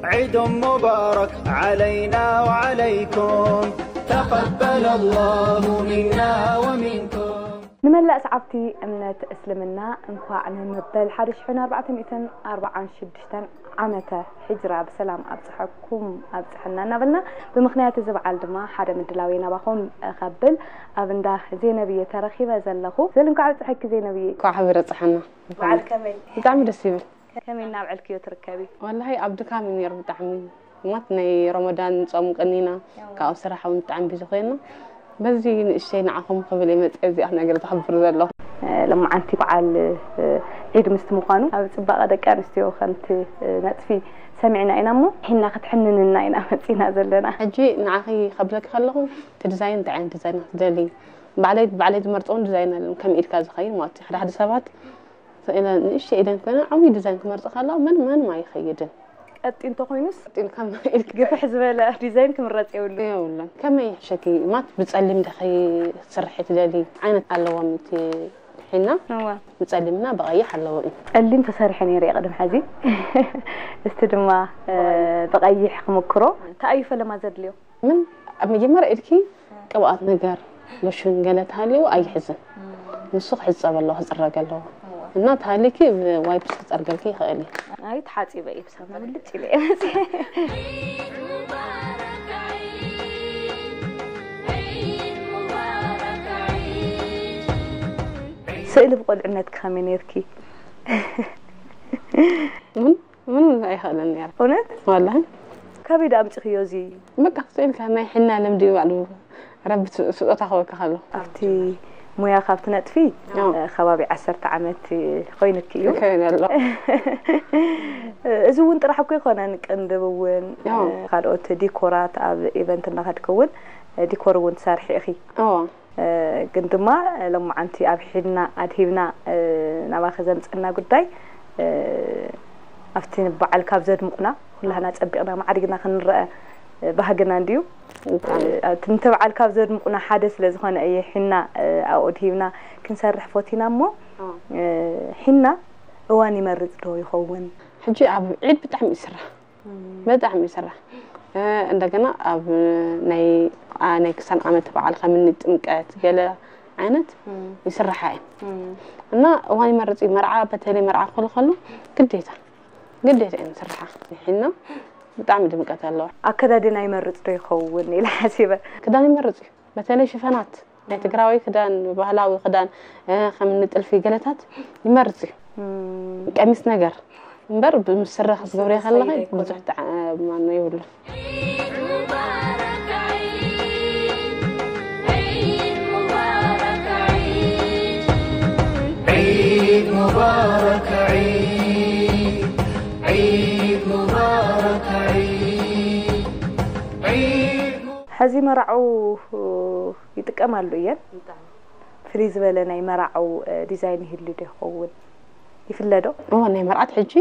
عيد مبارك علينا وعليكم، تقبل الله منا ومنكم. ንመላእ ሰዓብቲ እምነት እስልምና እንኳዕ ንመበል ሓደ ሽሕን ኣርባዕተ ሚእትን ኣርባዓን ሽዱሽተን ዓመተ ሂጅራ ብሰላም ኣብፅሐኩም ኣብፅሐና እናበልና፣ ብምኽንያት እዚ በዓል ድማ ሓደ ምድላው ናባኹም ከብል ኣብ እንዳ ዜነብየ ተረኺበ ዘለኹ። ዘል እንኳዕ ኣብፅሐኪ ዜነብየ። እንኳዕ ሓቢረ ፀሓና። በዓል ከመይ? ብጣዕሚ ደስ ይብል። ከመይ እናብዐልክዮ ትርከቢ? ወላሂ ኣብ ድካም እዩ ነይሩ ብጣዕሚ። ማት ናይ ረመዳን ጾም ቀኒና፣ ካብኡ ስራሕ እውን ብጣዕሚ ቢዚ ኮይና፣ በዚ ንእሽተይ ንዓኹም ክብል እየ መፅየ እዚኣ ነገር ዘኽብር ዘለኹ። ለማዓንቲ በዓል ዒድ ምስቲ ምዃኑ ኣብ ፅባቐ ደቂ ኣንስትዮ ከምቲ ነጥፊ ሰሚዕና ኢና እሞ ሒና ክትሕንንና ኢና መፂና ዘለና። ሕጂ ንዓኺ ከብለኪ ከለኹ እቲ ዲዛይን እንታይ ዓይነት ዲዛይን ክትደሊ፣ ባዕለይ ባዕለይ ዝመርፅውን ዲዛይን ኣለኒ ከም ኢድካ ዝኸይድ ማለት እዩ። ሓደ ሓደ ሰባት ኢለ ንእሽተይ ኢለን ኮይነ ዓብዪ ዲዛይን ክመርፅ ከለዋ መን መንም ኣይኸይድን። ቀጢን እንተኾይኑስ ኢልካ ኢልካ ግፍሕ ዝበለ ዲዛይን ክምረፅ የብሉ። የብሉን። ከመይ ይሕሸኪ? ማት ብፀሊም ዲኺ ክትስርሒ ትደሊ? ዓይነት ኣለዎም እቲ ሒና። እዋ ብፀሊምና ብቐይሕ ኣለዎ እዩ። ፀሊም ተሰሪሐ ነይረ እየ ቅድም ሕዚ። እስቲ ድማ እ፣ ብቐይሕ ክምክሮ። እንታይ እዩ ፈለማ ዘድልዮ? ምን ኣብ መጀመርያ ኢድኪ ቅብኣት ነገር ሎሽን ገለ ተሃልዩ ኣይሕዝን። ንሱ ክሕጸብ ኣለዎ ክጽረግ ኣለዎ። እና ተሃሊኪ ብዋይፕስ ክጸርገልኪ ይኽእል እዩ። ኣይ ተሓጺበ እየ ብሳሙና ምልጭ ኢለ እየ መጽየ። ስእሊ ብቆልዕነትኪ ከመይ ነይርኪ? ምን ምንም ኣይኽእልን ነይረ። እውነት ወላሂ ካበይ ዳ ኣምፅኽዮ እዚ? በቃ ስእልካ ናይ ሕና ልምዲ ባዕሉ ረቢ ስጦታ ክበካ ከሎ ኣብቲ ሙያ ካብ ትነጥፊ ኣዎ። ከባቢ ዓሰርተ ዓመት ኮይኑኪ እዩ። ከይነ ኣሎ። እዚ እውን ጥራሕ እኮ ይኮነን፣ ቅንድብ እውን ኣዎ። ካልኦት ዲኮራት ኣብ ኢቨንት እናኸድክ እውን ዲኮር እውን ትሰርሒ ኢኺ። እዎ ግን ድማ ሎማዓንቲ ኣብ ሒድና ኣድሂብና ናባኺ ዘምፀና ጉዳይ ኣብቲ በዓል ካብ ዘድምቑና ኩላህና ፀቢቕና ማዕሪግና ክንረአ ባህግና እንድዩ። ብጣዕሚ። እቲ በዓል ካብ ዘድምቑና ሓደ ስለ ዝኾነ እየ ሒና ኣብኡ ኣድሂብና ክንሰርሕ ፈቲና እሞ ሒና እዋን ይመርፅ ዶ ይኸውን? ሕጂ ኣብ ዒድ ብጣዕሚ ይስራሕ ብጣዕሚ ይስራሕ። እንደገና ኣብ ናይ ናይ ክሳን ዓመት በዓል ከምኒ ጥምቀት ገለ ዓይነት ይስራሓ እየን። እና እዋን ይመርፅ እዩ። መርዓ በተለይ መርዓ ክኾን ከሎ ግዴታ ግዴታ እየን ዝስርሓ። ሒና ብጣዕሚ ድምቀት ኣለዋ። ኣከዳድና ይመርፅ ዶ ይኸውን ኢለ ሓሲበ። ክዳን ይመርፅ እዩ። በተለይ ሽፈናት ናይ ትግራዊ ክዳን ባህላዊ ክዳን ከምኒ ጥልፊ ገለታት ይመርፅ እዩ። ቀሚስ ነገር እምበር ምስ ስረ ክትገብርዮ ከለኺ ብዙሕ ጣዕማ የብሉን። عيد مبارك عيد عيد مبارك عيد عيد ሕዚ መርዓዊ ይጥቀማሉ እየን። ፍልይ ዝበለ ናይ መርዓዊ ዲዛይን ይህሉ ዶ ይኸውን? ይፍለ ዶ? እዎ ናይ መርዓት ሕጂ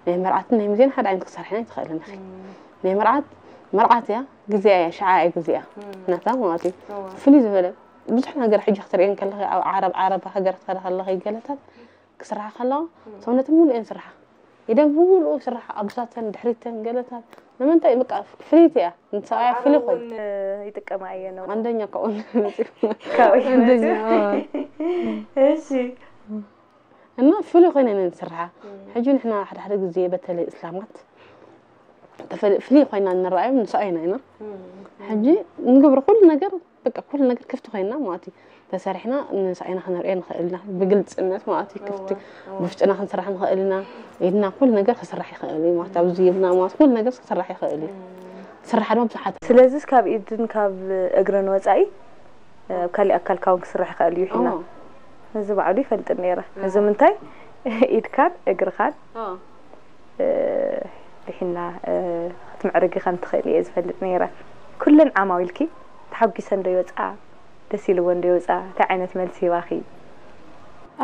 ናይ መርዓትን ናይ ሙዜን ሓደ ዓይነት ክሰርሐን ኣይትኽእልን ኢኺ። ናይ መርዓት መርዓት እያ፣ ግዜኣ እያ፣ ሽዓ እያ ግዜኣ ናታ ማለት እዩ። ፍልይ ዝበለ ብዙሕ ነገር ሕጂ ክትርእየን ከለኺ ኣብ ዓረብ ዓረብ ሃገር ክትኸዳ ከለኺ ገለታት ክስርሓ ከለዋ ሰውነተን ሙሉእ እየን ዝስርሓ። ኢደን ብምሉኡ ይስርሓ፣ ኣብሳተን ድሕሪተን ገለታት ንምንታይ በቃ ፍልይቲ እያ። ንሰብኣያ ፍልይ ኮይኑ ይጥቀማ እየ ነው። አንደኛ ካብኡ መፂኡ ካብኡ አንደኛ መፂኡ። እሺ እና ፍሉይ ኮይነን እየን ዝስርሓ። ሕጂ ንሕና ሓደ ሓደ ግዜ በተለይ እስላማት ተፈል- ፍልይ ኮይና እንረኣዮም ንስኣይና ኢና። ሕጂ ንገብሮ ኩሉ ነገር በቃ ኩሉ ነገር ክፍቲ ኮይና ማለት እዩ ተሰሪሕና ንስኣይና ክነርእዮ ንኽእል ኢና ብግልፅነት ማለት እዩ። ክፍቲ ብውሽጥና ክንስራሕ ንኽእል ኢና። ኢድና ኩሉ ነገር ክስራሕ ይኽእል እዩ ማለት ኣብዚ ኢድና ማለት ኩሉ ነገር ክስራሕ ይኽእል እዩ። ስራሕ ድማ ብዙሓት ስለዚስ ካብ ኢድን ካብ እግርን ወፃኢ ኣብ ካሊእ ኣካልካ እውን ክስራሕ ይኽእል እዩ ሒና። ኦ። እዚ ባዕሉ ይፈልጥ ነይረ። እዚ ምንታይ ኢድካን እግርኻን ብሒና ክትምዕርጊ ከም ትኽእል እየ ዝፈልጥ ነይረ። ኩለን ዓማዊልኪ ተሓጒሰን ዶ ይወፅኣ? ደስ ኢልወን ዶ ይወፅኣ? እንታይ ዓይነት መልሲ ሂባኺ?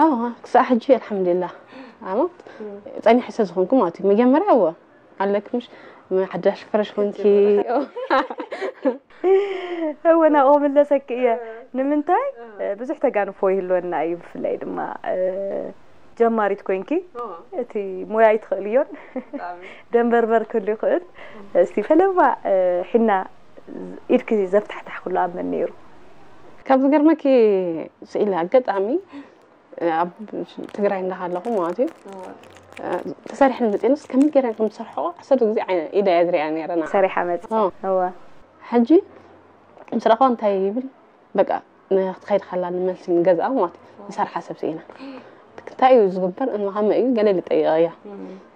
ኣዎ ክሳዕ ሕጂ ኣልሓምዱሊላህ ኣሞ ፀኒሐ ስለ ዝኾንኩ ማለት እዩ መጀመርያ እወ ኣለኪ ምሽ ሓዳሽ ፍረሽ ኮንኪ እወ ናብኡ ክምለሰኪ እየ። ንምንታይ ብዙሕ ተጋንፎ ይህልወና እዩ ብፍላይ ድማ ጀማሪት ኮይንኪ እቲ ሞያ ይትኽእልዮን ደንበርበር ክሉ ይኽእል። እስቲ ፈለማ ሒና ኢድኪ ዘፍታሕታሕክሉ ኣብ መን ነይሩ? ካብ ዝገርመኪ ስኢላ ኣጋጣሚ ኣብ ትግራይ እንዳሃለኹ ማለት እዩ ተሰሪሐን መፅኤንስ ከመይ ገይረን ከም ዝሰርሐኦ ዓሰርተ ግዜ ኢዳ እየ ዝሪኣ ነይረና ሰሪሓ መፅ እወ ሕጂ ምስ ረኸቦ እንታይ ይብል በቃ ንክትኸይድ ከላ ንመልሲ ንገዝኣ ማለት ንሰርሓ ሰብ ስኢና እንታይ እዩ ዝግበር እሞ ከመይ እዩ ገለ ልጠይቐያ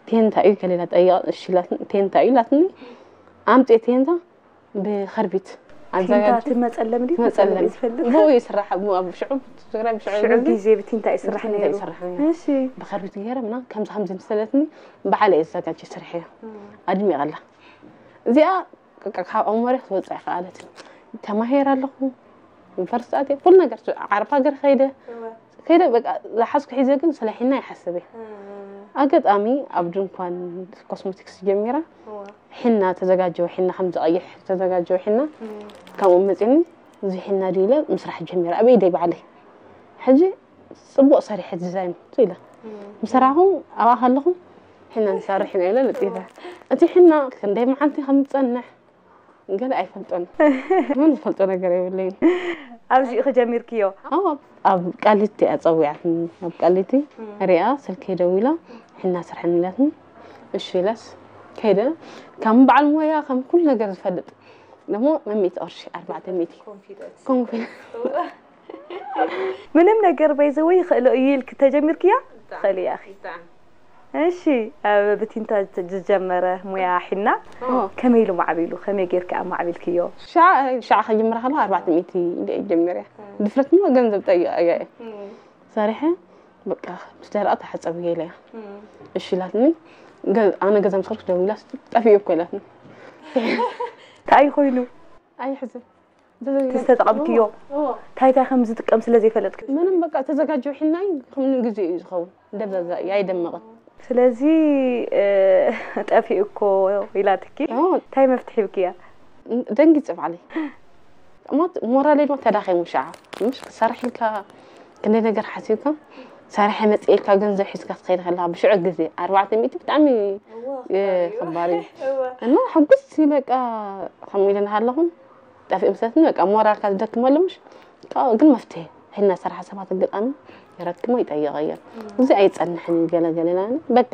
ቴንታ እዩ ገለ ኢላ ጠይቐ እሺ ኢላትኒ ቴንታ እዩ ኢላትኒ ኣምፅኤ ቴንታ ብኸርቢት ቴንታ ትመፀለም ድዩ መፀለም ዝፈልጥ ብኡ ይስራሕ ኣብ ሽዑ ትግራይ ብሽዑ ሽዑ ግዜ ብቲንታ ይስራሕ ነይሩ ይስራሕ ነይሩ እሺ ብኸርቢት ገይረ ምና ከምዚ ከምዚ ምስ በለትኒ ባዕለ እየ ዘጋጀ ስርሐዮ ኣድሚቐላ እዚኣ በቃ ካብ ኣእምሮይ ክትወፅእ ኣይከኣለትን ተማሂረ ኣለኹ ዩኒቨርሲቲ ኣትየ ኩሉ ነገር ዓረብ ሃገር ከይደ ከይደ በቃ ዝሓዝኩ ሒዘ ግን ስለ ሒና ይሓስብ እየ ኣጋጣሚ ኣብ ድንኳን ኮስሞቲክስ ጀሚራ ሒና ተዘጋጀወ ሒና ከም ዝቐይሕ ተዘጋጀወ ሒና ካብኡ መፂኒ እዚ ሒና ድዩ ኢለ ምስራሕ ጀሚረ ኣብ ኢደይ ባዕለይ ሕጂ ፅቡቕ ሰሪሐ ዲዛይን ኢለ ምሰራኹ ኣብኣ ከለኹ ሒና ንሰርሕ ኢና ኢለ ለጢፈ እቲ ሒና ክንደይ መዓልቲ ከም ዝፀንሕ ገለ ኣይፈልጦን ምን ዝፈልጦ ነገር የብለይን ኣብዚኡ ክጀሚርክዮ ኣብ ቃሊቲ እያ ፀዊዓትኒ ኣብ ቃሊቲ ሪኣ ስልከይ ደዊላ ሒና ስርሐኒ ኢላትኒ እሺ ኢለስ ከይደ ከም በዓል ሞያ ከም ኩሉ ነገር ዝፈልጥ ደሞ መሚት ቅርሺ ኣርባዕተ ሚእቲ ኮንፊደንስ ምንም ነገር በይዘወይ ይኽእሎ እዩ ኢልክ ተጀሚርክያ ትኽእል እያ እሺ ብቲንታ ዝጀመረ ሙያ ሒና ከመይ ኢሉ ማዕቢሉ ከመይ ጌርክ ኣማዕቢልክዮ ሻዕ ከጅምራ ከለኹ ኣርባዕተ ሚእቲ እንደ ጀመርያ ድፍረት ሞ ገንዘብ ጠይቀ እየ ሰሪሐ በቃ ምስ ደረቐ ተሓፀብ ገለ እያ እሺ ኢላትኒ ኣነ ገዛ ምስ ከድኩ ደዊላ ጠፊኡ እኮ ኢላትኒ እንታይ ኮይኑ ኣይሕዝን ዝተጠቐምክዮ እንታይ እንታይ ከም ዝጥቀም ስለ ዘይፈለጥክ ምንም በቃ ተዘጋጀው ሒናይ ከምኒ ግዜ እዩ ዝኸውን ደብዛዛ እዩ ኣይደመቕን ስለዚ ጠፊኡ እኮ ኢላትኪ እንታይ መፍትሒ ሂብክያ ደንጊፀ ባዕለይ ሞት ሞራለይ ድማ ተዳኺሙ ሸዓ ምሽ ክሰርሕ ኢልካ ክንደይ ነገር ሓሲብካ ሰሪሐ መፅእ ኢልካ ገንዘብ ሒዝካ ትኸይድ ከለካ ብሽዑ ግዜ ኣርባዕተ ሚእቲ ብጣዕሚ ከባድ እዩ እና ሕጉስ በቃ ከምኡ ኢለ እናሃለኹ ጠፊኡ ምሰለትኒ በቃ ሞራልካ ዝደክመሉ ምሽ ካብኡ ግን መፍትሒ ሒና ዝሰርሓ ሰባት ኣጋጣሚ የረክሞ ይጠይቐ እየን እዚ ኣይፀንሕን እዩ ገለ ገለ ኢላ በቃ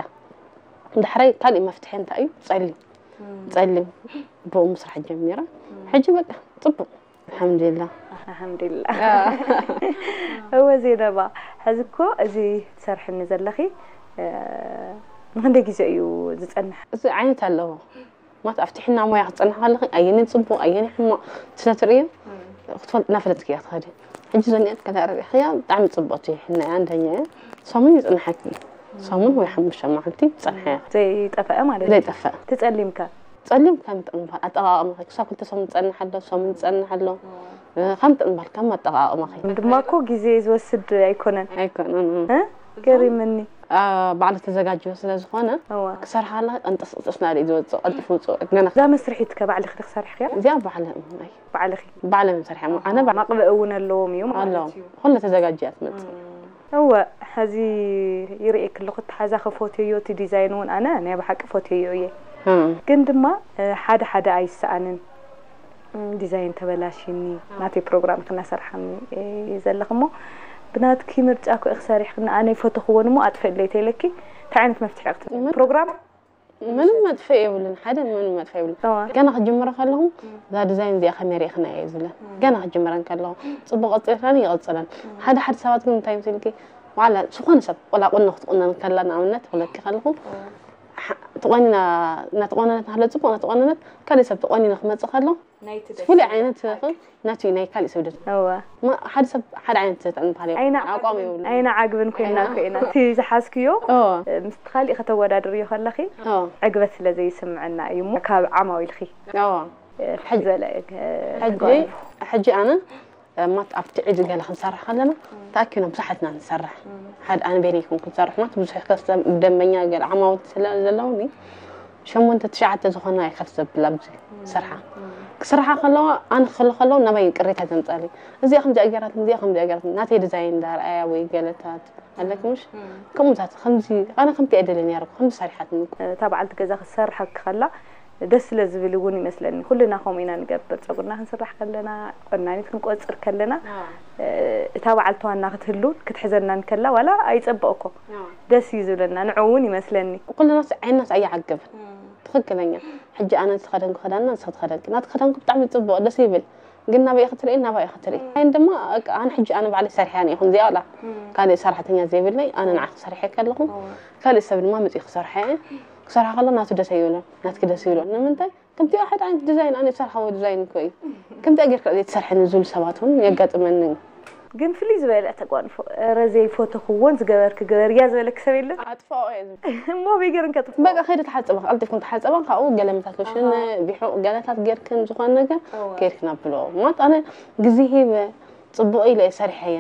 ዳሕራይ ካሊእ መፍትሒ እንታይ እዩ ፀሊም ፀሊም ብኡ ምስራሕ ጀሚረ ሕጂ በቃ ፅቡቅ ኣልሓምዱሊላ ኣልሓምዱሊላ እወ ዜነባ ሕዚ እኮ እዚ ትሰርሕኒ ዘለኺ ንክንደይ ግዜ እዩ ዝፀንሕ እዚ ዓይነት ኣለዎ ማለት ኣብቲ ሒና ሞያ ክትፀንሕ ከለኺ ኣየኒ ፅቡቅ ኣየኒ ሕማቅ ስለ ትርእዮ ክትፈልጥ እናፈለጥኪ እያ ትኸዲ ሕጂ ዘኒአት ከተርኢኽያ ብጣዕሚ ፅቡቅቲ ሒና እያ እንደኛ እያ ሰሙን ይፅንሐኪ ሰሙን ወይ ሓሙሽተ መዓልቲ ትፀንሐ እያ ዘይጠፈአ ማለት እዩ ዘይጠፈእ ትፀሊምካ ፀሊም ከም ጥንባል ኣጠቃቅመኺ ክሳብ ክልተ ሰሙን ዝፀንሕ ኣሎ ሰሙን ዝፀንሕ ኣሎ ከም ጥንባል ከም ኣጠቃቅመኺ ድማ እኮ ግዜ ዝወስድ ኣይኮነን ኣይኮነን ገሪምኒ ባዕሉ ተዘጋጅወ ስለ ዝኾነ ክሰርሓላ ቀንጥስጥስና ርኢ ዝወፅእ ቀልጢፉ ውፅእ ገና እዛ መስርሒት ከ ባዕልኺ ክሰርሕኽያ እዚኣ ባዕለ ናይ ባዕልኺ ባዕለ መሰርሐ ኣነ መቅብኢ እውን ኣለዎም እዩ ኣለዎም ኩሉ ተዘጋጅያ ትመፅእ እወ ሕዚ ይርእየኪ ኣለኹ እቲ ሓዛ ከፎትዮ እቲ ዲዛይን እውን ኣነ ናይ ብሓቂ ፎትዮ እየ ግን ድማ ሓደ ሓደ ኣይሰኣንን ዲዛይን ተበላሽኒ ናተይ ፕሮግራም ክናሰርሓኒ ዘለኹ እሞ ብናትኪ ምርጫ ኮ ክሰርሕ ክና ኣነ ይፈተኽዎን እሞ ኣጥፍእለይ ተይለኪ እንታይ ዓይነት መፍትሒ ክትብል ፕሮግራም ምንም መጥፍእ የብሉን ሓደ ምንም መጥፍእ የብሉን ገና ክጅምሮ ከለኹ እዛ ዲዛይን እዚኣ ከመይ ርኢኽና እየ ዝብለን ገና ክጅምረን ከለኹ ፅቡቅ ቀፂልካኒ ይቐፅለን ሓደ ሓደ ሰባት ግን እንታይ ምስልኪ ዋላ ዝኾነ ሰብ ቆላ ቁኖ ክትቁነን ከላ ንኣብነት ክብለኪ ከለኹ ተቆኒና እናተቆነነት ናህለ ፅቡቅ እናተቆነነት ካልእ ሰብ ተቆኒነ ክመፅእ ከሎ ፍሉይ ዓይነት ናቲ ናይ ካልእ ሰብ ደት ሓደ ሰብ ሓደ ዓይነት ተንባል ኣቋም ይብሉ ኣይና ዓግብን ኮይና ኮይና እቲ ዝሓዝክዮ ምስ ካልእ ከተወዳድርዮ ከለኺ ዕግበት ስለ ዘይስምዐና እዩ እሞ ካብ ዓማዊልኺ ዝበለ ሕጂ ኣነ ማት ኣብቲ ዕድ ገለ ክንሰርሕ ከለና ተኣኪብና ብዙሓትና ንሰርሕ ሓደ ኣነ ቤነ ይኹን ክንሰርሕ ማት ብዙሕ ከስተም ደንበኛ ገለ ዓማውቲ ስለ ዘለውኒ ሸሞንተ ትሽዓተ ዝኾና ይኸፍ ዘብል ኣብዚ ስርሓ ክስርሓ ከለዋ ኣነ ክኸሎ ከለዉ ናባይ ቅሬታ ዘምጻለይ። እዚኣ ከምዚኣ ገይራትኒ፣ እዚኣ ከምዚኣ ገይራትኒ። ናተይ ዲዛይን እንዳርኣያ ወይ ገለታት ኣለኪ ምሽ? ከምኡታት ከምዚ ኣነ ከምቲ እየ ደልየ ነይረ፣ ከምዚ ሰሪሓትኒ። እታ በዓልቲ ገዛ ክትሰርሐኪ ከላ ደስ ስለ ዝብል እውን ይመስለኒ። ኩልና ከምኡ ኢና ንገብር። ጸጉርና ክንስራሕ ከለና፣ ወናኒት ክንቆጽር ከለና፣ እታ በዓልቲ ዋና ክትህሉ ክትሕዘናን ከላ ዋላ ኣይጸበቕኮ ደስ እዩ ዝብለና። ንዕኡ እውን ይመስለኒ። ኩልና ዓይንና ኣይዓገብን። ትኽክለኛ። ሕጂ ኣነ ዝተኸደንኩ ክዳንና ንስኺ ትኸደንኪ። ናትኪ ክዳንኩ ብጣዕሚ ጽቡቕ ደስ ይብል። ግን ናበይ ክትርኢ ናባይ ክትርኢ። ኣይን ድማ በቃ ኣነ ሕጂ ኣነ ባዕለይ ሰሪሐ ኣነ ይኹን እዚኣ ላ ካልእ ሰራሕተኛ ዘይብለይ ኣነ ንዓኺ ሰሪሐ ከለኹ ካልእ ሰብ ድማ መጺኡ ክሰርሐ እየ። ክሰርሐ ከሎ ናቱ ደስ ኣይብሎን ናትኪ ደስ ይብሎ። ንምንታይ ከምቲ ሓደ ዓይነት ዲዛይን ኣነ ዝሰርሓዎ ዲዛይን እኮ እዩ። ከምቲ ጌርካ ዘይትሰርሐኒ ዝብሉ ሰባት እውን የጋጥመኒ። ግን ፍልይ ዝበለ ተጓንፎ፣ "ኧረ ዘይፈተኽዎን ዝገበርኪ ግበርያ" ዝበለኪ ሰብ የለን? ኣጥፍኦ እየ ዝብል። እሞ በይ ገይረን ከጥፍኦ? በቃ ከይደ ተሓጸባ፣ ቀልጢፍክን ተሓጸባ፣ ካብኡ ገለመታት ሎሽን፣ ቢሑ፣ ገለታት ጌርክን ዝኾነ ነገር ጌርክን ኣብሎ። ማለት ኣነ ግዜ ሂበ ጽቡቕ ኢለ እየ ሰሪሐየ።